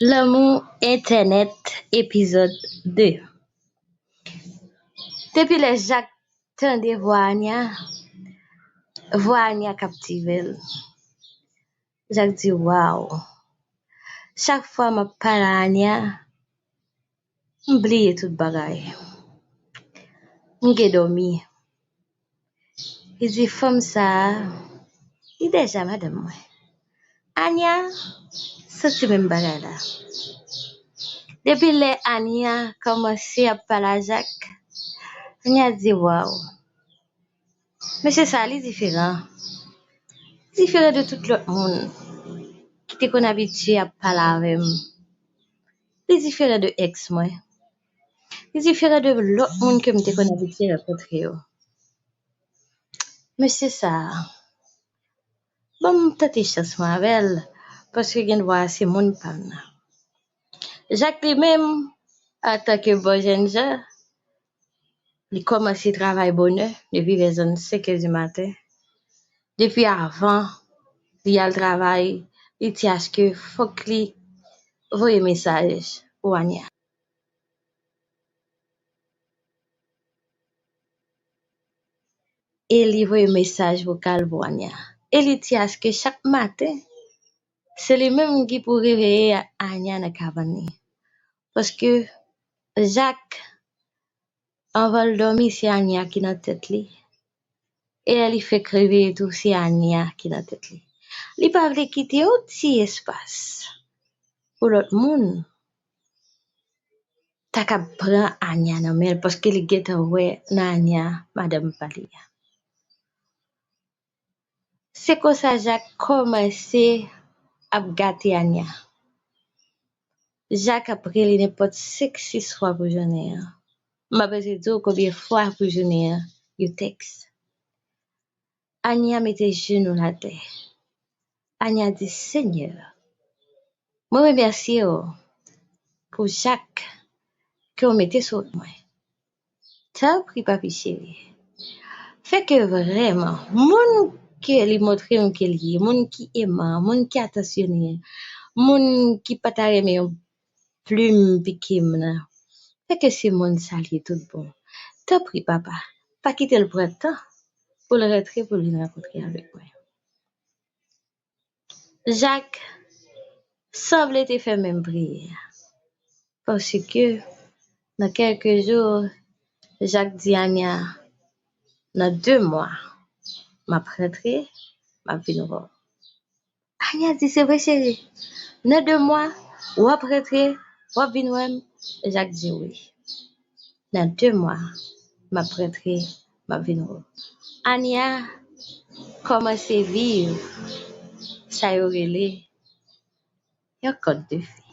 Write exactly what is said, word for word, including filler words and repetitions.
Lanmou entènèt, epizòd de. Depi lè Jak tande vwa Ania, vwa Ania kaptive l. Jak di, "Waw! Chak fwa m ap pale a Ania, m bliye tout bagay. M gen dòmi." Li di, "Fanm sa a, li deja madanm mwen." Ania santi menm bagay la. Depi lè Ania kòmanse ap pale a Jak, Ania di, "Waw! Mesye sa a, li diferan. Li diferan de tout lòt moun ki te konn abitye ap pale avè m. Li diferan de èks mwen. Li diferan de lòt moun ke m te konn abitye rankontre yo. Mesye sa a, ban m tante chans mwen avè l, paske gen dwa se moun pa m nan." Jak li menm, antanke bon jènjan, li kòmanse travay bonè, depi vè zòn senk è di maten. Depi avan li al travay, li te aske fòk li voye mesaj pou Ania. E li voye mesaj vokal pou Anya. E li di aske chak maten, se li menm ki pou reveye Anya nan kabann li. Paske Jak, anvan l dòmi, se Anya ki nan tèt li. E lè li fèk reveye tou, se Anya ki nan tèt li. Li pa vle kite yon ti espas pou lòt moun ta kab pran Anya nan men l, paske li gentan wè nan Anya madanm pa li a. Se konsa Jak kòmanse ap gate Anya. Jak ap rele nenpòt senk, sis fwa pou jounen an. M pa bezwen di w konbyen fwa pou jounen an yo tèks. Anya mete jenou l atè. Anya di, "Senyè, mwen remèsye w pou Jak ke w mete sou wout mwen. Tanpri, papi cheri, fè ke vrèman moun ke li montre m ke l ye, moun ki eman, moun ki atansyonnen, moun ki pa ta renmen yon plim pike m nan, fè ke se moun sa l ye tout bon. Tanpri, papa, pa kite l pran tan pou l rantre pou l vin rankontre avèk mwen." Jak sanble te fè menm priyè a, paske nan kèlke jou, Jak di Anya, "Nan de mwa, m ap rantre, m ap vin wè w." Anya di, "Se vre, cheri? Nan de mwa, w ap rantre, w ap vin wè m?" Jak di, "Wi. Nan de mwa, m ap rantre, m ap vin wè w." Anya kòmanse viv sa yo rele yon conte de fées.